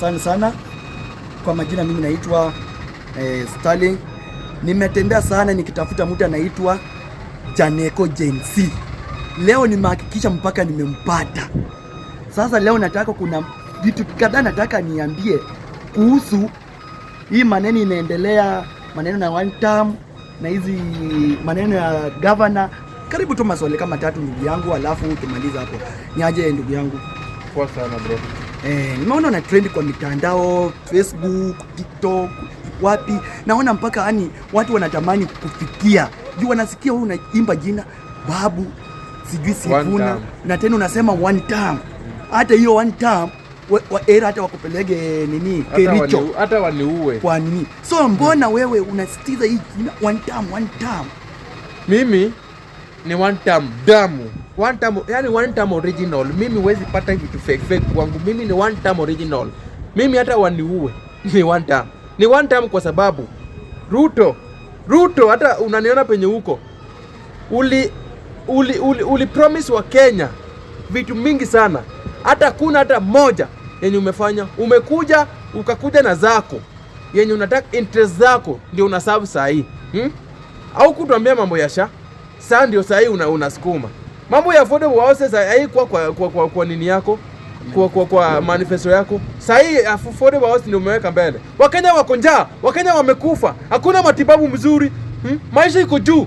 Asante sana. Kwa majina mimi naitwa Sterling. Nimetembea sana nikitafuta mtu anaitwa Janeko Gen Z. Leo nimehakikisha mpaka nimempata. Sasa leo nataka, kuna vitu kadhaa nataka niambie kuhusu hii maneno inaendelea, maneno na one term na hizi maneno ya governor. Karibu tu maswali kama tatu, ndugu yangu, alafu tumaliza hapo. Niaje, ndugu yangu? Poa sana, bro. Nimeona na trend kwa mitandao, Facebook, TikTok, wapi. Naona mpaka yani watu wanatamani kufikia. Juu wanasikia wewe unaimba jina Babu, sijui Sifuna, term. Na tena unasema one term. Hata hiyo one term wa era hata wakupelege nini, Hata Kericho. Hata waniue. Kwa nini? So mbona wewe unasitiza hii jina one term, one term? Mimi ni one term damu. One term, yani one term original. Mimi huwezi pata vitu fake fake kwangu. Mimi ni one term original. Mimi hata waniue ni one term. Ni one term kwa sababu Ruto, Ruto, hata unaniona penye huko. Uli promise wa Kenya vitu mingi sana. Hata kuna hata moja yenye umefanya. Umekuja ukakuja na zako yenye unataka, interest zako ndio unaserve saa hii. Au kutuambia mambo ya SHA saa ndio saa hii unasukuma mambo ya affordable houses haikuwa kwa nini yako, kwa manifesto yako. Saa hii affordable house ndio umeweka mbele. Wakenya wako njaa, Wakenya wamekufa, hakuna matibabu mzuri, Maisha iko juu.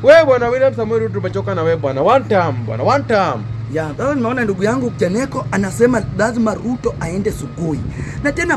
Wewe bwana William Samoei Ruto, tumechoka na wewe bwana. One term, bwana, one term. Ya, sasa nimeona ndugu yangu Janeko anasema lazima Ruto aende Sugoi. Na tena